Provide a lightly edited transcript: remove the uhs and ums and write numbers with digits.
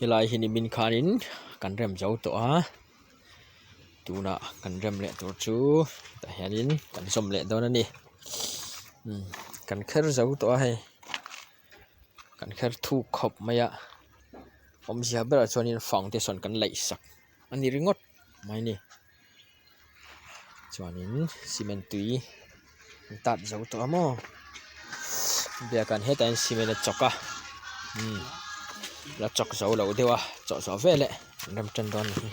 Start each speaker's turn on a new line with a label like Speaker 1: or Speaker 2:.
Speaker 1: Helai hi nimin khanin kan rem zo tawh a tunah kan rem leh tur chu tah hianin kan zawm leh dawn a ni umm kan kher zo tawh a hei kan kher thuk khawp mai a awmzia berah chuanin foundation kan laih sak a ni ringawt mai a ni. Chuanin cement tui an tat zo tawh a maw biakan hetah hian cement a chawk a umm la chawk zo lo deuh a chawh zawh veleh an rem tan dawn a ni.